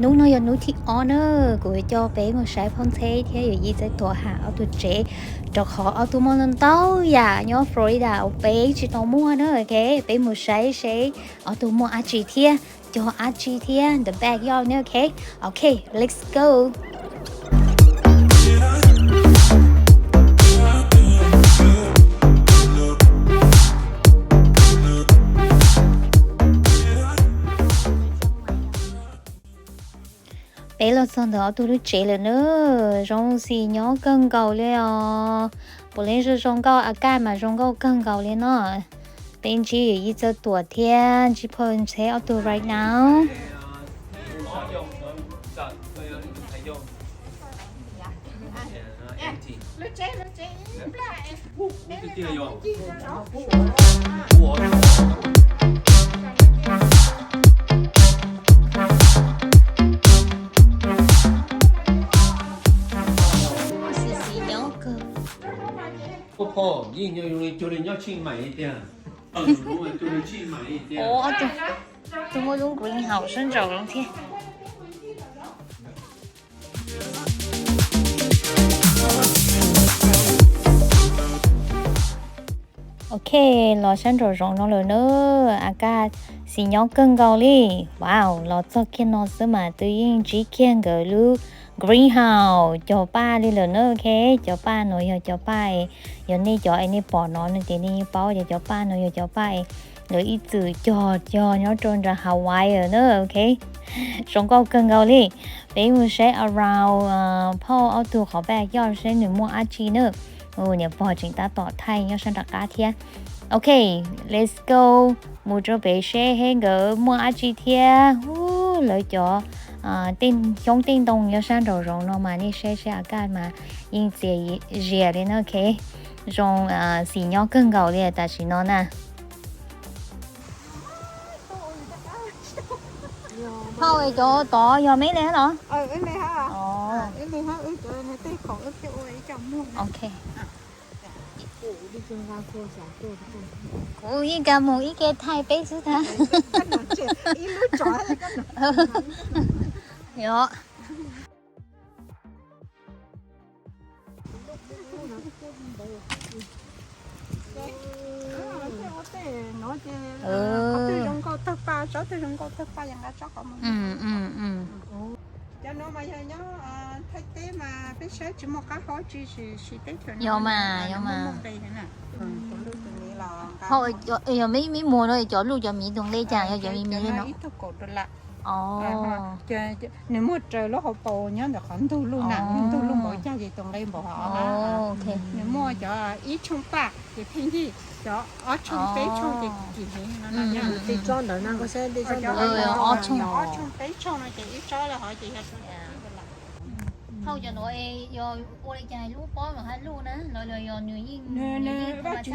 Hnub no yog hnub thib ob na, kuv coj peb mus saib Phauj Ntxheb thiab yawm yij Txawj Tuam hab ob tug tsev, rau qhov ob tug muaj ntau ntau yam nyob Florida uas peb tsis tau muaj na, ok. Peb mus saib seb ob tug muaj dab tsi thiab, cog dab tsi thiab, the backyard na, ok. Ok, let's go. Peb los txog ntawm ob tug lub tsev lawm na, zoo xis nyob kawg nkaus li os. Puav leej zoo zoo nkauj, a kaj mas zoo nkauj kawg nkaus li no. Peb ntsib yawm yij Txawj Tuam thiab ntsib Phauj Ntxheb ob tug right now. Xis xis nyob kawg. Ua phom yeej nyob li cuag li nyob Tsheej Maim tiag. Tus muaj lub greenhouse sab nraum zoov thiab. Ok, los sab nraum zoov no lawm na, a kaj xis nyob kawg nkaus li. Wow, los txog kiag no xwb mas twb yeej ntsib kiag nkawd lub greenhouse cog paj li lawm na, ok. Cov paj no yog cov paj es, yog nej cov es nej pom no no ces nej yeej paub tias cov paj no yog cov paj es lawv ib txwm cog cog nyob rau nram Hawaii na, ok. Zoo nkauj kawg nkaus li. Peb mus saib around, uh, Phauj ob tug qhov backyard seb nws muaj dab tsi na. Niam pog tseem tab tom thaij nyob sab nram qab thiab. Ok, let's go. Mus rau pem seb nkawd muaj dab tsi thiab. Hu, lawv cov, uh, tej xyoob tej ntoo nyob sab nraum zoov no mas nej saib seb a kaj mas yeej txias zias li na, ok. Zoo, uh, xis nyob kawg nkaus li tam sim no na. Phauj, cov tod yog meb li hab los? Ok. Kuv yeej kawg mus ib ke thaij peb xwb tag. Yog. Cov no mas yog nyob Thaib teb mas peb saib tsis muaj qab hau tsi, teb chaws no yog mas, yog mas. Yog me me muag no cov luj cov miv tus nqe cas, yog cov me me li no? Ib tug kaum dollar. Nws muaj raws lub hauv paus nyob ntawm qhov ntug luj na, ntug luj npaum cas ces tus nqe npaum hov. Nws muaj cov ib tshooj paj ces pheej yig, cov ob tshooj peb tshooj ces kim heev no. Ob tshooj peb tshooj no ces ib tsob los hov ces yog. Phauj, cov no yog ua li cas lub pob los hab luj na, los yog nws yeej, Vajtswv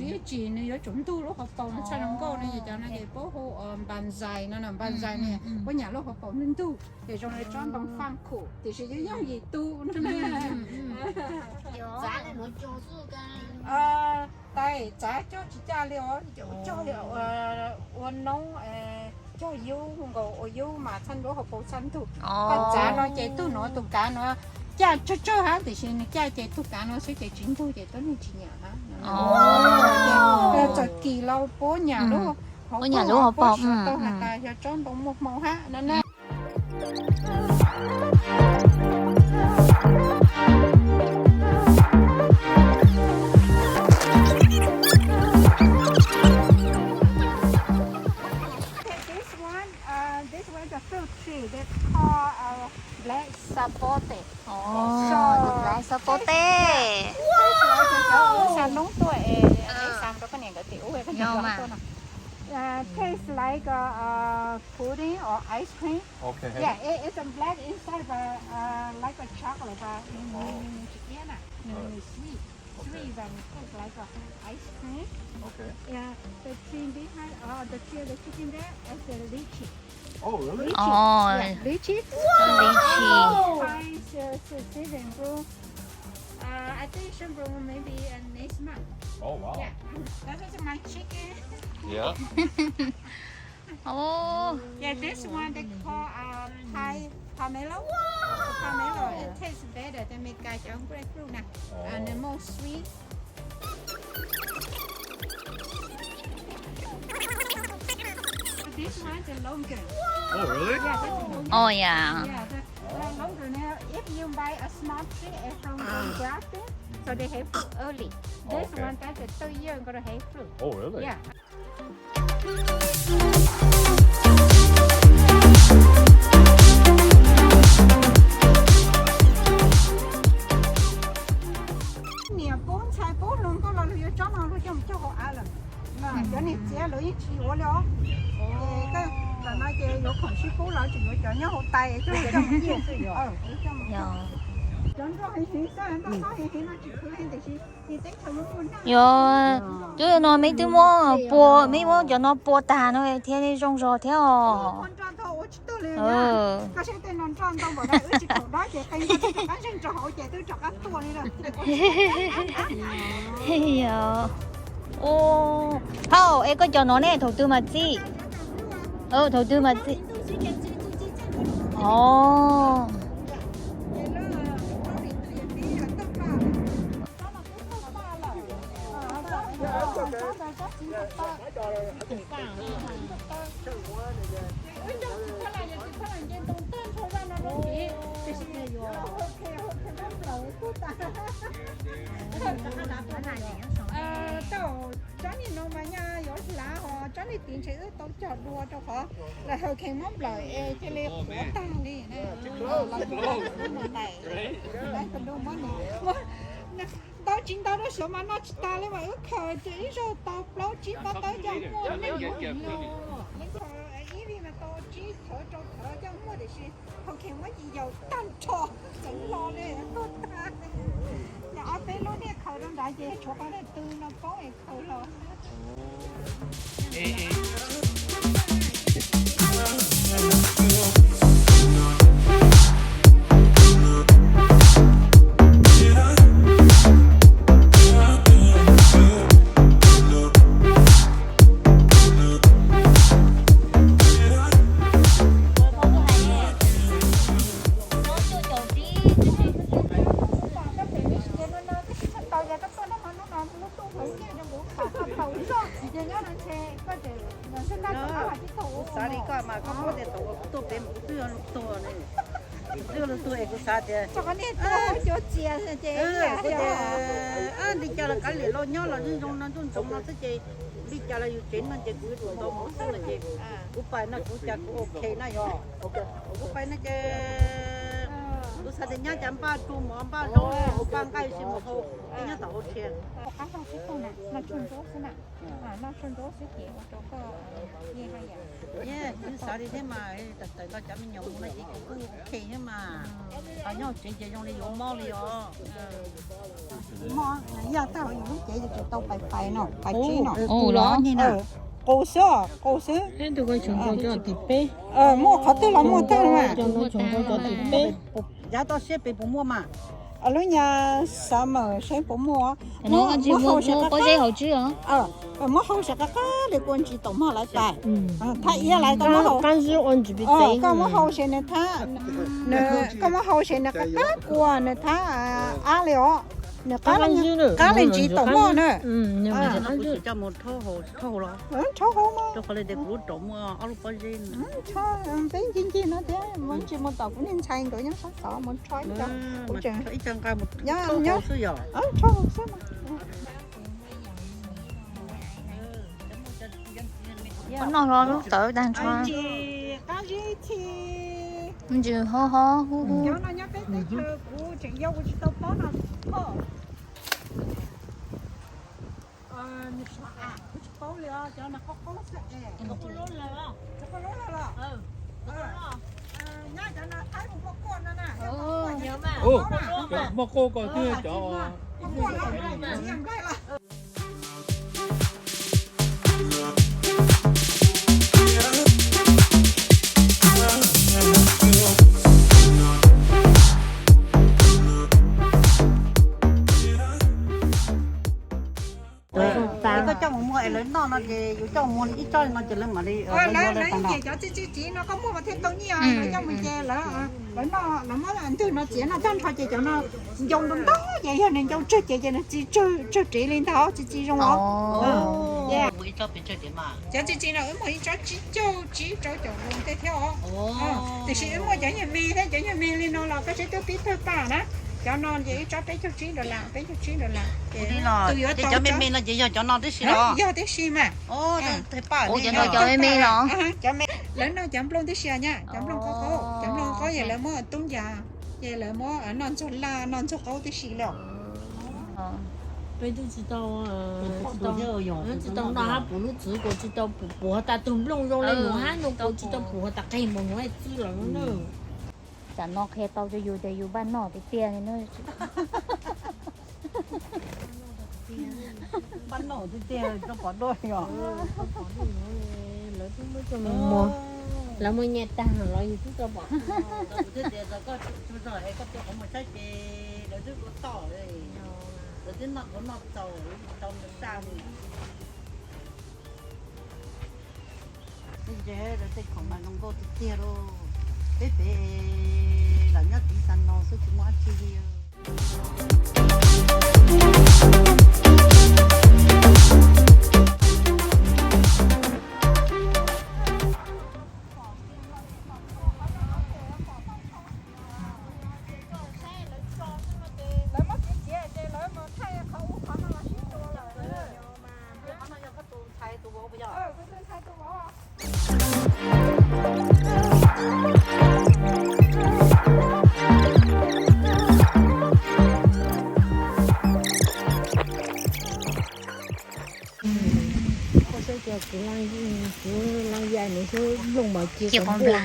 yeej tsim, nws yuav tsum ntug lub hauv paus no txhaj zoo nkauj no, yog cov no ces puab hu npas nzais no, npas nzais no puab nyam lub hauv paus ntug ntug ces zoo li tsob ntoo faj khum tiam sis yeej yooj yim tu no na. Tais txav cog tsis caj li os, cog ua noob, cog yub nkaus ua yub mas txhaj lub hauv paus txhaj ntug. Txav no ces tug no tus kav no caj tsawg tsawg hab tiam sis nws caj ces tug kav no xwb ces tsis ntug ces tuab neeg tsis nyam hab. Txawm kim los puab nyam lub hauv paus, puab nyam lub hauv paus tau has tas yog tsob ntoo muaj hmoo hab no na. Okay, this one, uh, this one is a fruit tree. That's called, uh, black sapote. Oh, so black sapote. Taste like, cov ua xav noob tuaj es, es xav rau koj niam nkawd tim ub, koj niam nkawd tuaj no. Uh, taste like, uh, uh, pudding or ice cream. Okay. Yeah, it, it's a black inside, but, uh, like a chocolate, but nws, nws, nws tsis iab na, nws, nws sweet, sweet, but it tastes like a ice cream. Okay. Yeah, the tree behind, uh, the tree, the chicken there is the lychee. Oh, really? Lychee. Oh, yeah, lychee. Lychee. Wow. Spice, uh, season, bro. Uh, I think should bro maybe, uh, next month. Oh, wow. Yeah, that is my chicken. Yeah. Oh. Yeah, this one they call uh, Thai pomelo. Pomelo, it tastes better than Meskas cov grapefruit na. And then more sweet. This one is longer. Oh, really? Yeah, that's longer. Oh, yeah. Yeah, the, the longer now, if you buy a small tree, it's from, from grafting, so they have fruit early. Oh, okay. This one, that's a two year gonna have fruit. Oh, really? Yeah. Niam pub ntxhais pub hluas nkauj los luag yuav tsob no luag coj mus cog hauv av lawm. Cov niam txiv lawv yeej tsis yuav li os. Ces tam no ces yuav khoom sib pub los tseem yuav cov nyob hauv tais coj mus ciaj xwb. Cov nroj heev heev xwb, nroj heev heev no tsis khwv heev tiam sis Yog, cov no meb twb muab pua, meb muab cov no pua tag no thiaj li zoo zog thiab os. Hauj, es koj cov no ne, thaum twg mas txij? Thaum twg mas txij? Os. Tsob niag no mas nyaj yuav hlav os, tsob niag tid ntshe wb tau cog dua rau qhov lawv hurricane muab nplawm es cia li quav tag li. Ntau tsis ntau rau xyov mas noj tsis tas li mas wb khaws ces ib zaug tau plaub tsib pob tawb coj muaj neeg yuav heev li. Ib vij mas tau tsib thawv rau thawv coj muaj tiam sis hurricane muab ci yaus tag nrho, txeev hlo li tuag tag. Yog ob peb lub niag khaws rau nrad ces tshuav qhov niag tw no poob es khaws los. Kuv xav li koj mas koj muab tias thaum kuv tuaj pem mas kuv twb yuav luag tuag ne. Kuv twb yuav luag tuag es kuv xav tias, kuv tias, li cas los kav liam los nyob los zoo no ntsoov ntsoov no xwb ces li cas los yus tsev no ces kuv yuav tsum tau mus xwb no ces kuv pais no kuv cas kuv ok na yog. Kuv pais no ces kuv xav tias nyab cas npaj tsu mov npaj zaub npaj nqaij si mus hau, nyob tom hauv tsev. Kuv xav li thiab mas, tawm tawm nto cov me nyuam mus no ces kuv kuj ok thiab mas. Nyob hauv tsev ces zoo li yuav mob li os. Mob yaj tag hauv yus lub cev ces tseem tau pais pais no pais tsib no. Qus xwb, qus xwb. Muaj qhov twg los muaj tag mas. Yav toj siab pem puas muaj mas. Lub nyuag summer seb puas muaj. Muab hau seb qab qab li kua ntsis tom mog lawv tais. Thab iab lawv koj muab hau, koj muab hau seb nws thab, koj muab hau seb nws qab qab kua nws thab ab li os. Nws qab li ntsis tom mog na. Rhaub hau mas. Peb ncig ncig no thiab mus ntsis mus tom kuv niag ntxhais nkawd nyob sab tod mus rho ib co, kuv tseem, rhaub hau xwb mas. Noj hlo lub tawv tag nrho. Ntsis ho ho hu hu. Cov no nyob peb teb chaws kuv tseem yau kuv tsis tau paub no. Kuv tsis paub li os, cov no qaub qaub xwb es. Cov qaub lawm los? Nyab cov no Thaib mus muaj quaj no na. Muaj quaj ko twb cov Koj coj mus muag es lawv noj no Ces yus coj mus ib tsob no ces lawv mam li lawv cov txiv txiv txiv no koj muaj mas thiaj tau nyiaj, lawv coj mus ces lawv, lawv noj, lawv muab ntwg no txiav noj tag nrho ces cov no ncoo ntau ntau ces yog nws ncoo tsawg ces ces nws txiv tsawg tsawg rev li ntag, txiv txiv zoo os. Cov txiv txiv no wb muag ib tsob tsib caug tsib rau caum nkaus tej thiab os. Tiam sis wb muaj cov nyuag me thiab, cov nyuag me li no los koj saib twb pib tawg paj na. Cov no ces ib tsob peb caug tsib dollar, peb caug tsib dollar. Tus yuav tau cov me me no ces yog cov no tib si los? Yog tib si mas. Cov me me los? Cov me, lawv noj cov nplooj tib si nyab, cov nplooj qaub qaub, cov nplooj qaub ces lawv muab tub ncas, ces lawv muab noj ntxuag laj noj ntxuag qaub tib si li os. Peb twb tsis tau, tsis tau noj hab puv lub txwv kuv tsis tau puv has tas tug nplooj zoo li nuav hab no kuv tsis tau puv has tas qeg npaum nuav txwj lawm na. Tam no qhia tau rau yus tias yus npaj noj tiag tiag li na. Npaj noj tiag tiag rau pom dua yom. Lawv twb muab coj mus muag, lawv muab nyiaj tag los yus twb tau pom. Lawv twb ua toj, lawv twb noj qhuav noj txaus tau nws saj li. Tej khoom mas zoo nkauj tiag tiag lauj. Peb pem lam nyob tiv xas no xwb tsis muaj dab tsi li. Lawv muab txiav txiav ces lawv mus thaij qhov ub qhov no los sib tua lawm. Tus ntxhais tus vauv puas yog? Tus ntxhais tus vauv. Koj saib cov kuv, kuv laj ya nws xwb, nplooj mas ci qhov npuj,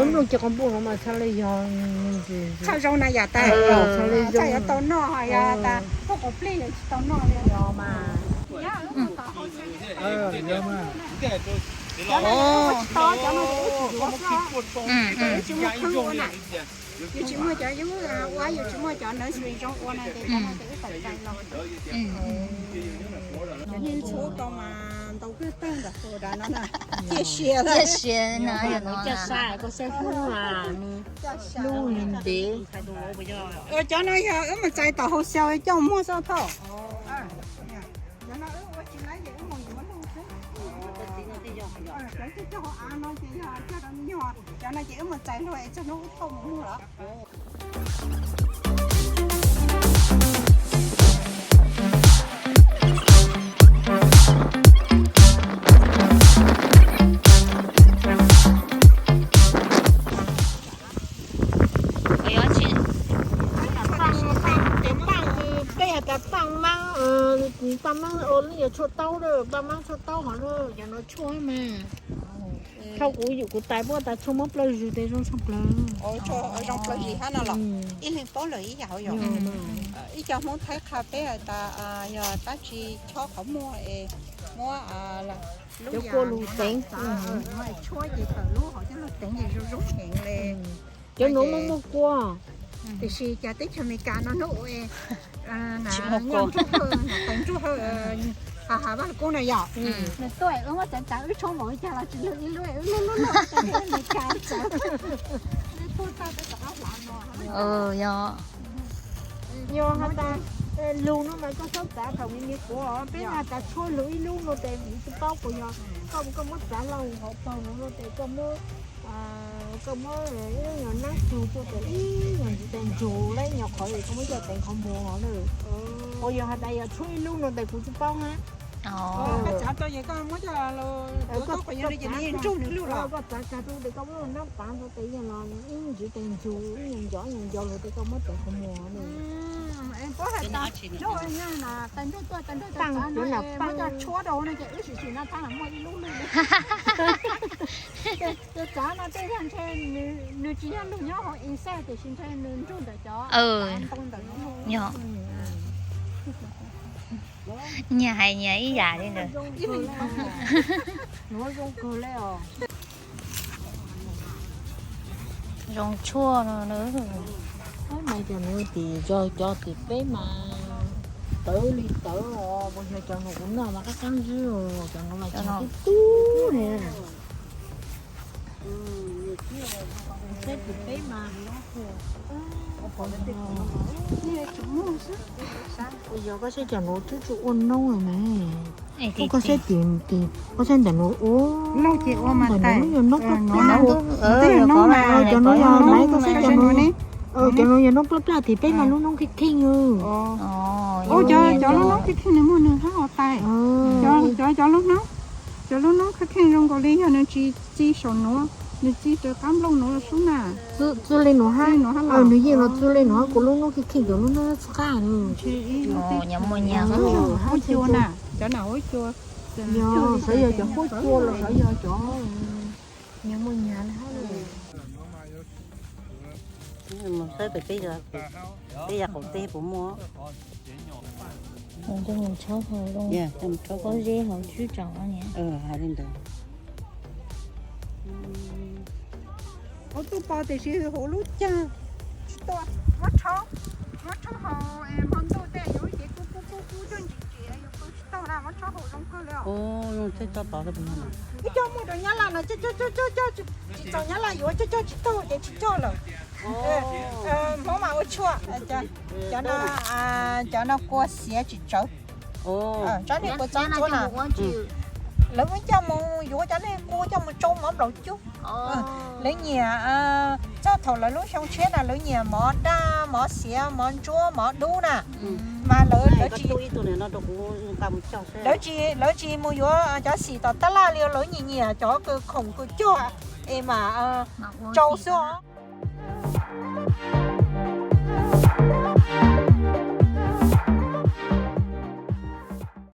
nplooj ci qhov npuj no mas txhaj li yog txhaj zoo na yam tas, txhaj yuav tau noj yog tas tuaj quav plig yuav tsis tau noj li os mas. Cov no tsis tau, cov no tsis tau, tsis muaj khwb ua na. Yus tsis muaj cov yub ua, yus tsis muaj cov nursery zoo ua na ces cov no ces wb tawm cai los. Cov niag ntxhuav tau mas ntau kawg tag ntawm hauv dav no na. Ciaj sia, ciaj sia na, caj sa koj saib hlub, hlub nws ntev. Cov no yog wb mus txais tom hauv xyaw coj muag xwb thaum. Cov no wb ua tsis laib ces wb mus yuav lug xwb. Cov cog hauv av no ces yog cog rau me nyuam, cov no ces wb mus txais lug es txog hnub wb thauj mus muag lawm. Peb has tas paj maab, paj maab ua lub yog tshuaj taub, paj maab tshuaj taub hov, cov no tshuaj mas. Thaum kuv yum kuv tais puab tas tshuaj muab plaub zug tes zoo tshaj plaws. Zoo plaub zig hab no los ib leeg paub lawm ib yam hauv yom. Ib co Hmoob Thaib qha peb has tas yog dab tsi chob qhov muag es muab lub kua lug teev, tshuab ces tawm lub hauv coj lug teev ces zoo zoo heev le. Cov nuav muaj muaj kua, tiam sis cas teb chaws Amelikas no hnub ua nruj hawm, teev nruj hawm, ha ha vaj kub no yom. Nws tuaj wb muab txav txav wb tshuab npaum li cas los tsis lug ib lub, wb lug lug lug Amelikas txawv. Yog has tas lug no mas koj txhob txav thaum me me quav, peb has tas tshuab lug ib lub no tes kuv tsis paub puas yog koj, koj muab txav lug hauv paug no no tes koj muab, koj muab ib lub nyuag nab tug tuaj tes ib nyuag ntsis tes ntsug le nyuag qhov koj muab coj teev qhov muag no na. Puas yog has tas yog tshuab ib lub no tes kuv tsis paub na. Koj txav tau ces koj muab coj, koj txav kag rau tes koj muab nab pav rau tes yeej los ib ntsis tes ntsug ib nyuag nco nyuag nco lug tes koj muab teev qhov muag na. Tes ntsug tuaj tes ntsug cov txav no muab coj tshuab rau no ces wb sim sim no txav los muaj ib lub lug li. Cov txav no tej yog ntshe nws tsis yog lug nyob hauv inside tiam sis ntshe nws nrug ntawm cov ntoo ntawm no. Nyias hais nyias ib yam li ntawd. Nuav zoo kawg le os. Zoo tshuaj no na. Mas cov nuav tim zog cov tim peb mas Tawv li tawv os, puas yog cov nkaus kuv noj mas qab qab zib os, cov nkaus mas tub tub li. Xab tim peb mas, puas yog koj saib cov nkaus twb tsis ua noob li ne. Koj saib tim, koj saib ntawm no, ntawm no yog noob plab plab, cov no yog noob plab plab tim peb mas lub noob kheej kheej. Cov lub noob kheej kheej nws muaj nws hab os tais. Cov lub noob, cov lub noob kheej kheej zoo nkaus li yog nws tsis txi saum nuav, nws txi rau qab nplooj nuav los sub na. Txi li nuav hab, nws yeej los txi li nuav hab, kuv lub noob kheej kheej, cov lub noob txi qab. Huab cua na, cov na huab cua. Xyov yog cov huab cua los xyov yog cov nyias muaj nyias hab. Saib pem peb, peb yav qaum teb puas muaj. Pob zeb hauv tswb tsaus niam. Hauv tuaj pov tiam sis hauv lub caag tsis tau. Muab rhaub, muab rhaub hauv es hmo ntuj tej yuav cev kub kub kub kub coj ntsis ntsis yuav pw tsis tau na, muab rhaub hauv zoo kawg li os. Ib coj muaj rau Nyab Laj no coj coj coj coj, tsis txaus Nyab Laj yuav coj coj tsis tau ces tsis coj lawm. Hmoob mas ua tshuaj, cov no, cov no kua xiav tsis tsawv. Tsob niag kua txob ntsuab na, lawv muab coj mus yuav cov niag kua coj mus tsau mov nplaum cub. Lawv nyiam, txog thaum lawv lub xyoo tshiab na lawv nyiam mov daj, mov xiav, mov ntsuab, mov dub na. Mas lawv, lawv tsis, lawv tsis mus yuav cov xim tom tab laj li, lawv nyiam nyiam cov kws khoom kws cog es mas tsau xwb os.